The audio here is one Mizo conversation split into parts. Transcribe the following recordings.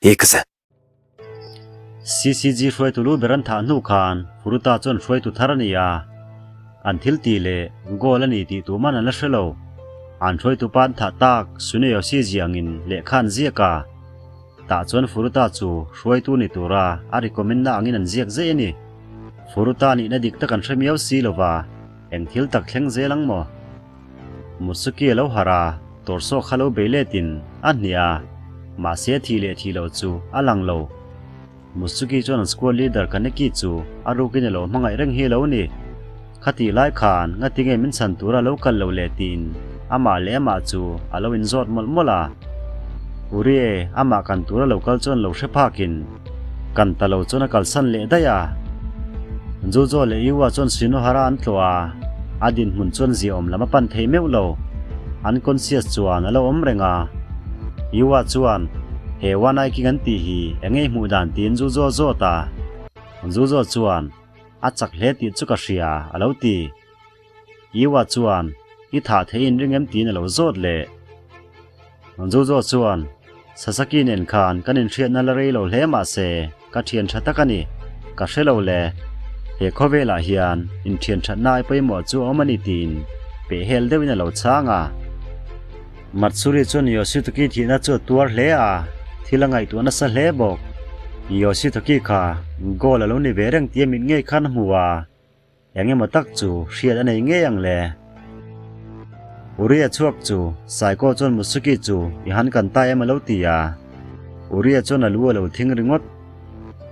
行くぜ。 CCG hruaitu lu ber an thah hnu khan Furuta chuan hruaitu thar a ni a, an thil tih leh goal a ni tih tuman an la hre lo. An hruaitu pa an thah tak Tsuneyoshi ziangin lehkha an ziak a, tah chuan Furuta chu hruaitu ni tura a recommend na angin an ziak zeih a ni. Furuta nihna dik tak an hre miau si lova, eng thil tak thleng zel ang maw? Mutsuki a lo harh a, Torso kha lo bei letin a hniah a, mahse thih leh thih loh chu a lang lo. Mutsuki chuan an squad leader Kaneki chu a rukin a lo hmangaih reng hi a lo ni. Khatih lai khan ngatinge min chhan tura lo kal lo leh tiin amah leh amah chu a lo inzawt mawlh mawlh a. Urie amah kan tura lo kal chuan lo hre phakin kan ta lo chuan a kalsan leh daih a. Juzo leh Iwa chuan Shinohara an tlawh a, a dinhmun chuan ziaawm lam a pan thei meuh lo. Unconscious chuan a lo awm reng a. Iwa chuan, He One Eye King an tih hi eng nge i hmuh dan tiin Juzo a zawt a. Juzo chuan, A chak hle tih chu ka hria, a lo ti. Iwa chuan, I thah thei in ring em tiin a lo zawt leh. Juzo chuan, Sasaki nen khan kan inhriatna la rei lo hle mah se, ka thian tha tak a ni. Ka hre lo le. He khawvelah hian inthian thatna ai pawimawh chu a awm a ni tiin pehhel deuhin a lo chhang a. Matsuri chuan Yoshitoki thihna chu a tuar hle a, thil a ngaihtuah nasa hle bawk. Yoshitoki kha goal a lo ni ve reng tia mit ngei khan a hmu a. Eng emaw tak chu hriat a nei ngei ang le. Uria chhuak chu Saiko chuan Mutsuki chu i han kan ta em a lo ti a. Uria chuan a lu a lo thing ringawt.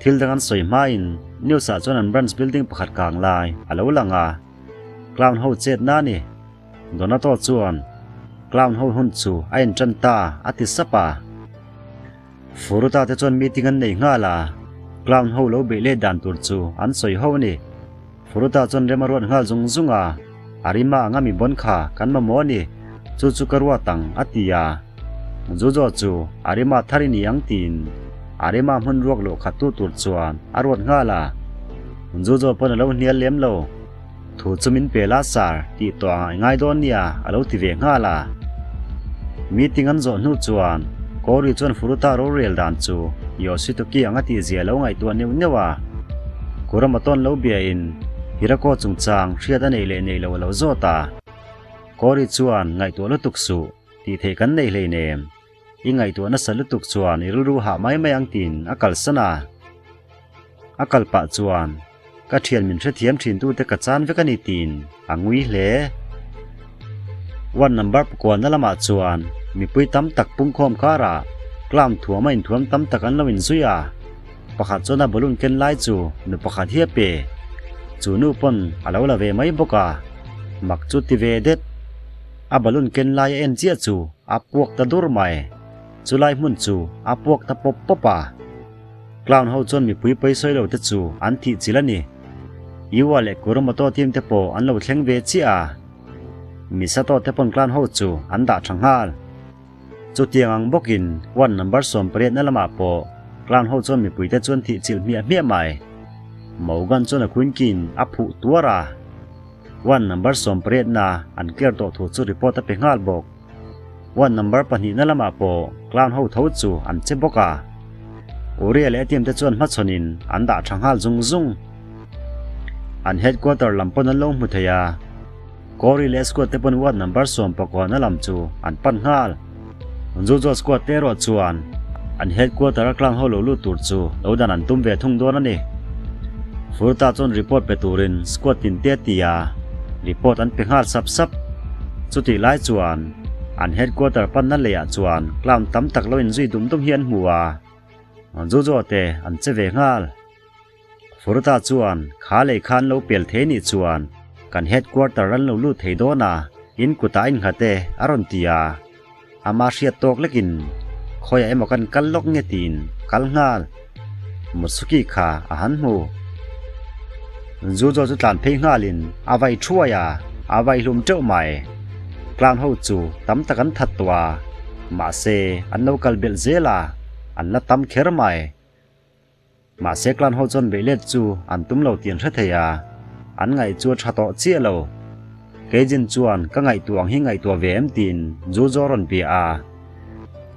Thil dang an sawi hmain news ah chuan an branch building pakhat kang lai a lo lang a. Clown ho chet na ni. Donato chuan Clown ho hun chu a intan ta a ti sap a. Furuta te chuan meeting an nei nghal a, clown ho lo beih let dan tur chu an sawi ho a ni. Furuta chuan rem a ruat nghal zung zung a, Arima anga mi bawn kha kan mamawh a ni, chu chu ka ruat ang a ti a. Jujo chu Arima thar i ni ang tiin Arima hmun ruak loh khat tu tur chuan a ruat nghal a. Jujo pawn a lo hnial lem lo. Thu chu min pe la sir tih tawh ang i ngai dawn nia a lo ti ve nghal a. Meeting an zawh hnu chuan Cory chuan Furuta rorel dan chu Yoshitoki anga tih zia lo ngaihtuah neuh neuh a. Kuramaton lo bia in Hirako chungchang hriat a neih leh neih lo a lo zawt a. Cory chuan ngaihtuah lutuk suh tih theih kan nei hleinem. I ngaihtuah nasa lutuk chuan i rilru hah mai mai ang tiin a kalsan a. A kal pah chuan Ka thian min hrethiam thin tute ka chan vek a ni tiin a ngui hle. Ward number pakuana lamah chuan mipui tam tak pungkhawm karah clown thuam a inthuam tam tak an lo inzui a. Pakhat chuan a balloon ken lai chu nu pakhat hi a pe. Chu nu pawn a lo la ve mai bawk a, mak chu ti ve det. A balloon ken lai a en chiah chu a puak ta dur mai. Chulai hmun chu a puak ta pawp pawp a. Clown ho chuan mipui pawisawi lo te chu an thih chilh a ni. Iwa leh Kuromoto team te pawh an lo thleng ve chiah a. Misato te pawn clown ho chu an dah tha nghal. Chutiang ang bawkin one number 18 na lamah pawh clown ho chuan mipui te chu an thih chilh hmiah hmiah mai. Mogan chuan a quinkin a phuh tuar a. One number 18 na an clear tawh thu chu report a pe nghal bawk. Ward number pahnihna lamah pawh clown ho tho chu an che bawk a. Uria leh a team te chuan hmachhawnin an dah tha nghal zung zung. An headquarter lam pawn an lo hmu thei a. Cory leh squad te pawn ward number 19 na lam chu an pan nghal. Jujo squad te erawh chuan an headquarter a clown ho lo lut tur chu lo dan an tum ve thung dawn a ni. Furta chuan report pe turin squad tin te a ti a, report an pe nghal sap sap. Chutih lai chuan an headquarter panna leiah chuan clown tam tak lo inzui dum dum hi an hmu a, Jujo te an che ve nghal. Furta chuan kha lei khan lo pel thei nih chuan kan headquarter an lo lut thei dawn a, in kutah a innghat e a rawn ti a. Ama hriat tawk lekin khawiah emaw kan kal lawk nge tiin kal nghal. Mutsuki kha a han hmu. Jujo chu tlan phei nghalin a vai thuai a, a vai hlum teuh mai. Clown ho chu tam tak an that tawh a, mahse an lo kal belh zel a, an la tam kher mai. Mahse clan ho chuan beihlet chu an tum lo tih an hre thei a, an ngaih chu a tha tawh chiah lo. Keijin chuan ka ngaihtuah ang hi ngaihtuah ve em tiin Jujo rawn bia a.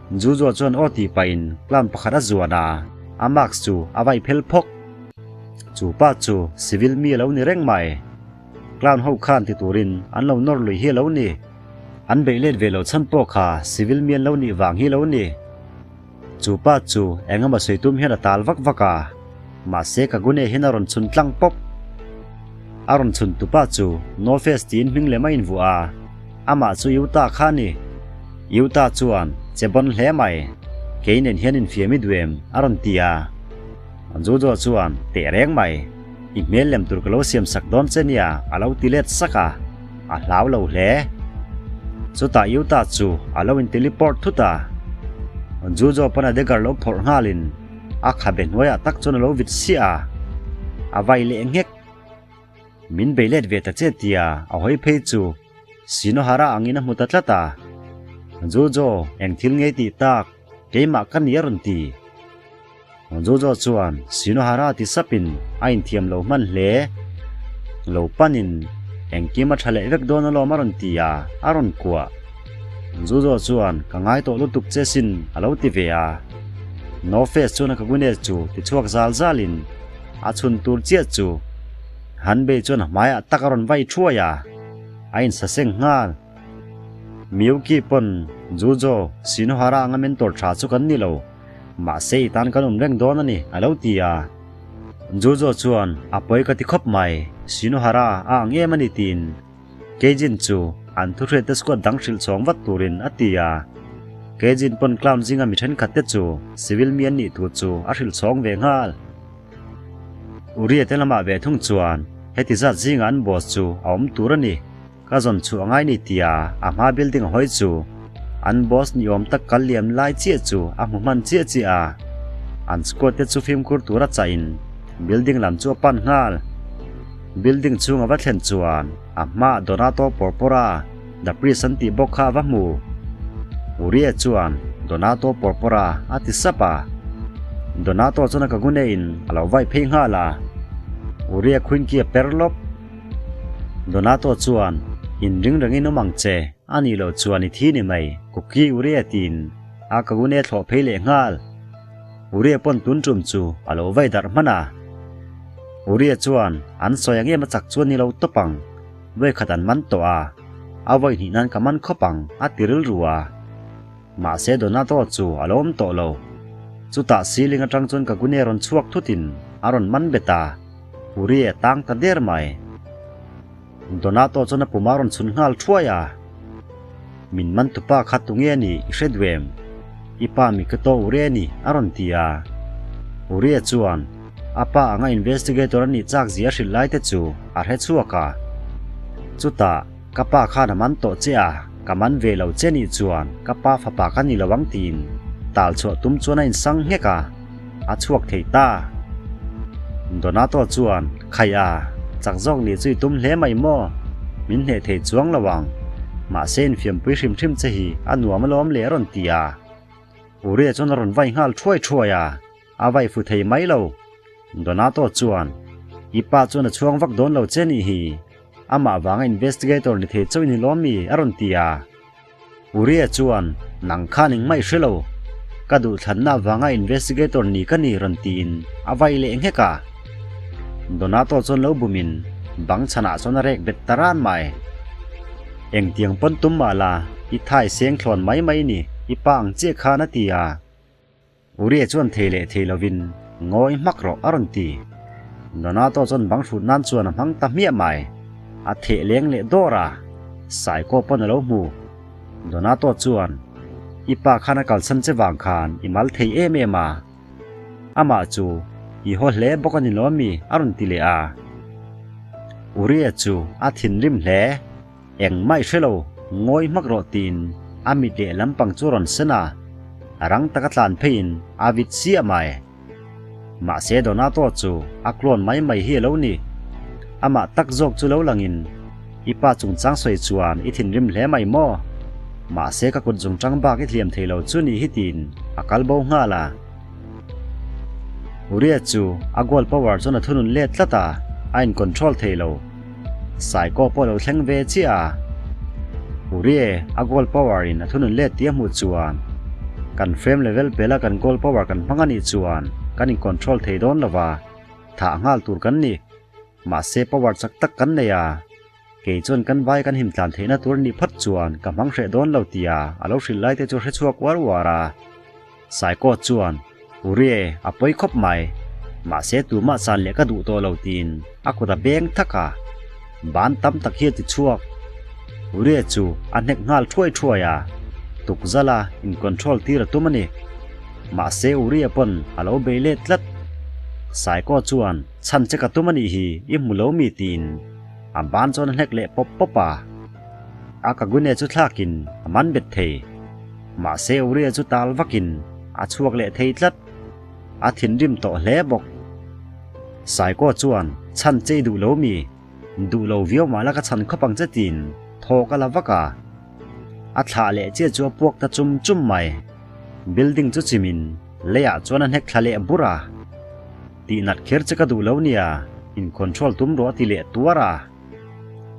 Juju chuan aw tih pahin clown pakhat a zuan a, a mask chu a vai phel phawk. Chu pa chu civil mi a lo ni reng mai. Clown ho khan ti turin an lo nawr lui hi a lo ni. An beih let ve lo chhan pawh kha civil mi an lo nih vang hi a lo ni. Chu pa chu eng emaw sawi tum hian a tal vak vak a, mahse ka gune hian a rawn chhun tlang pawp. A rawn chhun tu pa chu No Face tiin hming lem a invuah a, amah chu Utah kha a ni. Utah chuan, Che bawn hle mai, kei nen hian infiam i duh em? a rawn ti a. Judo chuan, Teh reng mai, i hmel lem tur ka lo siam sak dawn che nia a lo ti let sak a, a hlau lo hle. Chutah Utah chu a lo in teleport thut a, Judo pawn a dagger lo phawrh nghalin a khabe hnuaiah tak chuan a lo vit siah a, a vai leh nghek. Min bei let ve ta che tia a hawi phei chu Shinohara angin a hmu ta tlat a, Judo eng thil ngei tih tak keimah ka ni a rawn ti. Jojo chuan Shinohara ti sapin a inthiam lo hman hle. Lo panin engkim a tha leh vek dawn alawm a rawn ti a, a rawn kuah. Jojo chuan ka ngai tawh lutuk che sin a lo ti ve a. No Face chuan a kagune chu ti chhuak zal zalin a chhun tur chiah chu Hanbei chuan a hmaiah tak a rawn vai thuai a, a insaseng nghal. Miyuki pawn Jojo, Shinohara anga mentor tha chu kan ni lo. Mahse i tan kan awm reng dawn a ni, a lo ti a. Juzo chuan, A pawi ka ti khawp mai, Shinohara a ang em a ni tiin Keijin chu an thuhriatte squad dang hrilh chhawng vat turin a ti a. Keijin pawn clown zinga mi thenkhat te chu civil mi an nih thu chu a hrilh chhawng ve nghal. Uriah te lamah ve thung chuan heti zat zinga an boss chu a awm tur a ni. Ka zawn chhuah ngai ni tia a hma building a hawi chu an boss ni awm tak kal liam lai chiah chu a hmu hman chiah chiah a. An squad te chu fimkhur tura chah in building lam chu a pan nghal. Building chhung a va thlen chuan a hma Donato Porpora the priest an tih bawk kha a va hmu. Uriah chuan Donato Porpora a ti sap a. Donato chuan a kagune in a lo vai phei nghal a. Uriah khuin ki a per lawp. Donato chuan, In ring rengin awm ang che, a nih loh chuan i thi ni mai, Kuki Uria tiin a kagune thlawh phei leh nghal. Uria pawn tun tum chu a lo vai darh hman a. Uria chuan, An sawi ang em a chak chuan ni lo tawp ang, vawikhat an man tawh a, a vawi hnih nan ka man khawp ang, a ti rilru a. Mahse Donato chu a lo awm tawh lo. Chutah ceiling atang chuan Kagune rawn chhuak thutin a rawn man bet a. Uri a tang ta der mai. Donato chuan a pum a rawn chhun nghal thuai a. Min man tupa kha tunge a ni i hre duem? I pa Mikoto Uri a ni a rawn ti a. Uri chuan a pa anga investigator a nih chak zia hrilh lai te chu a hre chhuak a. Chutah ka pa khan a man tawh che a, ka man ve lo che nih chuan ka pa fapa ka ni lo ang tiin tal chhuah tum chuan a insang nghek a. A chhuak thei ta. Donato chuan, Khai a, chak zawk nih chu i tum hle mai maw? Min hneh thei chuang lo ang. Mahse infiampui hrim hrim che hi a nuam alawm le a rawn ti a. Uriah chuan a rawn vai nghal thuai thuai a, a vai fu thei mai lo. Donato chuan, I pa chuan a chhuang vak dawn lo che nih hi. Amah vanga investigator ni thei chauh i ni lawm mi? a rawn ti a. Uriah chuan, Nang khan engmah i hre lo. Ka duhthlanna avanga investigator ni ka ni rawn tiin a vai leh nghek a. Donato chuan lo bumin bang chhanah chuan a rek bet ta ran mai. Engtiang pawn tum mah la, i thai seng thlawn mai mai ni, i pa ang chiah khan a ti a. Uriah chuan thei leh thei lovin ngawi hmak rawh a rawn ti. Donato chuan bang hrut nan chuan a hmang ta hmiah mai. A theh leng leh dawr a, Saiko pawn a lo hmu. Donato chuan, I pa khan a kalsan che vang khan i mal thei em em a. Amah chu i haw hle bawk a ni lo mi a rawn ti leh a. Uriah chu a thinrim hle. Engmah i hre lo, ngawi hmak rawh tiin a mit leh lampang chu a rawn sen a, a rang taka tlan pheiin a vit chiah mai. Mahse Donato chu a clone mai mai hi a lo ni. Amah tak zawk chu lo langin, I pa chungchang sawi chuan i thinrim hle mai maw? Mahse ka kut zungchang bak i hliam thei lo chu ni hi tiin a kal bo nghal a. Uriah chu a goal power chuan a thunun let tlat a, a in control thei lo. Saikaw pawh a lo thleng ve chiah a. Uriah a goal power in a thunun let tih a hmuh chuan. Kan frame level pela kan goal power kan hmang a nih chuan kan in control thei dawn lo va, thah nghal tur kan ni. Mahse power chak tak kan nei a, kei chuan kan vai kan him tlan theihna tur nih phawt chuan ka hmang hreh dawn lo tia a lo hrilh lai te chu hre chhuak uar uar a. Saikaw chuan, Urie, a pawi khawp mai. Mahse tumah chan leh ka duh tawh lo tiin a kut a beng thak a. Ban tam tak hi a ti chhuak. Urie chu a hnek nghal thuai thuai a, tukzala in control tir a tum a ni. Mahse Urie pawn a lo bei let tlat. Saikaw chuan, Chhan che ka tum a nih hi, i hmu lo mi tiin a ban chuan a hnek leh pawp pawp a. A kagune chu thlakin a man bet thei. Mahse Uria chu tal vakin a chhuak leh thei tlat. A thinrim tawh hle bawk. Saikaw chuan chhan chei duh lo mi, duh lo viau mah la ka chhan khawp ang che tiin thawk a la vak a. A thlah leh chiah chu a puak ta chum chum mai. Building chu chimin leiah chuan a hnek thla leh bur a. Tihnat kher che ka duh lo nia, in control tum rawh a ti leh tuar a.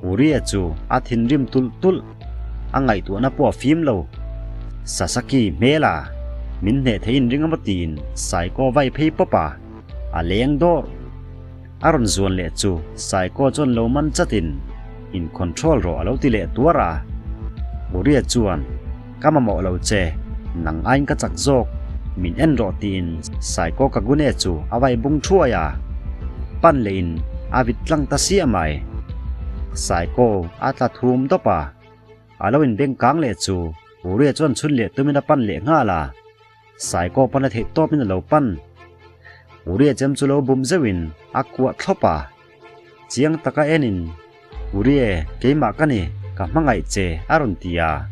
Uria chu a thinrim tulh tulh, a ngaihtuahna pawh a fim lo. Sasaki hmela min hneh thei inring emaw tiin Saikaw vai phei pawp a, a leng dawrh. A rawn zuan leh chu Saikaw chuan lo man chatin in control rawh a lo ti leh tuar a. Uria chuan Ka mamawh lo che, nang aiin ka chak zawk, min en rawh tiin Saikaw Kagune chu a vai bung thuai a, pan lehin a vit tlang ta siah mai. Saikaw a tla thum dawp a, a lo inbeng kang leh chu Uria chuan chhun leh tumin a pan leh nghal a, Saikaw pan a theih tawpin a lo pan. Uria chem chu lo bum zeuhin a kuah thlawp a. Chiang taka enin, Urie, keimah ka ni, ka hmangaih che, a rawn ti a.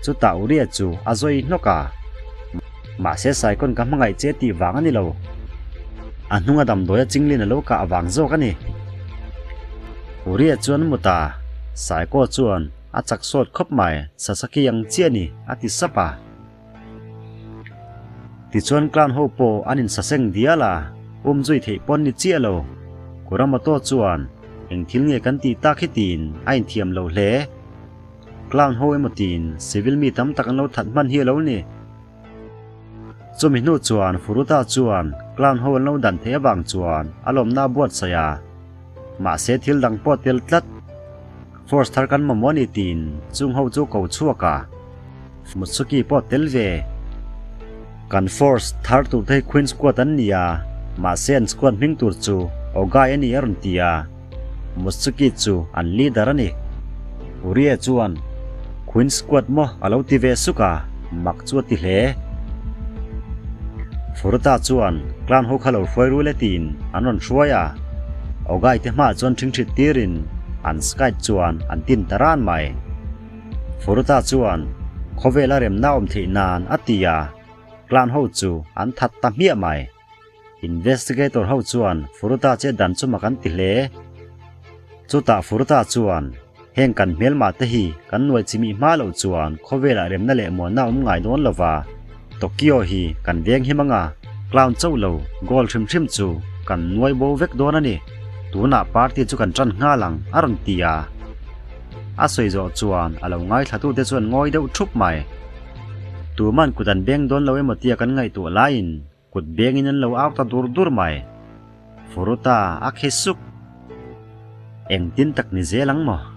Chutah Urie chu a zawi hnawk a. Mahse Saikawn ka hmangaih che tih vang a ni lo. A hnunga damdawi a chinglin a lo kah vang zawk a ni. Urie chuan mut a, Saikaw chuan a chak sawt khawp mai, Sasaki ang chiah a ni, a ti sap a. Tichuan clan ho pawh an insaseng dial a, um zui theih pawn ni chiah lo. Kuramoto chuan eng thil nge kan tih tak hi tiin a inthiam lo hle. Clown ho emaw tiin civil mi tam tak an lo that hman hi a lo ni. Chumi hnu chuan Furuta chuan clown ho an lo dan theih avang chuan a lawmna a buatsaih a. Mahse thil dang pawh tel tlat. Force thar kan mamawh a ni tiin chung ho chu ko chhuak a. Mutsuki pawh tel ve. Kan force thar tur te hi Queen Squad an ni a, mahse an squad hming tur chu Ogai a ni a rawn ti a. Mutsuki chu an leader a ni. Urie chuan Queen Squad maw a lo ti ve suk a, mak chu a ti hle. Furuta chuan clan ho kha lo hruai rul e tiin an rawn hruai a, Ogai te hmaah chuan ṭhingṭhit tirin an Skype chuan an tin ta ran mai. Furuta chuan khawvela remna awm theih nan a ti a, clan ho chu an that ta hmiah mai. Investigator ho chuan Furuta che dan chu mak an ti hle. Chutah Furuta chuan Heng kan hmelmah te hi kan nuai chimih hma loh chuan khawvelah remna leh muanna awm ngai dawn lo va, Tokyo hi kan veng him anga clown chauh lo goal hrim hrim chu kan nuai bo vek dawn a ni. Tunah party chu kan tan nghal ang a rawn ti a. A sawi zawh chuan a lo ngaithlatute chuan ngawi deuh thup mai. Tuman kut an beng dawn lo emaw tia kan ngaihtuah laiin Kut bengin an lo au ta dur dur mai. Furuta a khi suk. Engtin tak ni zel ang maw?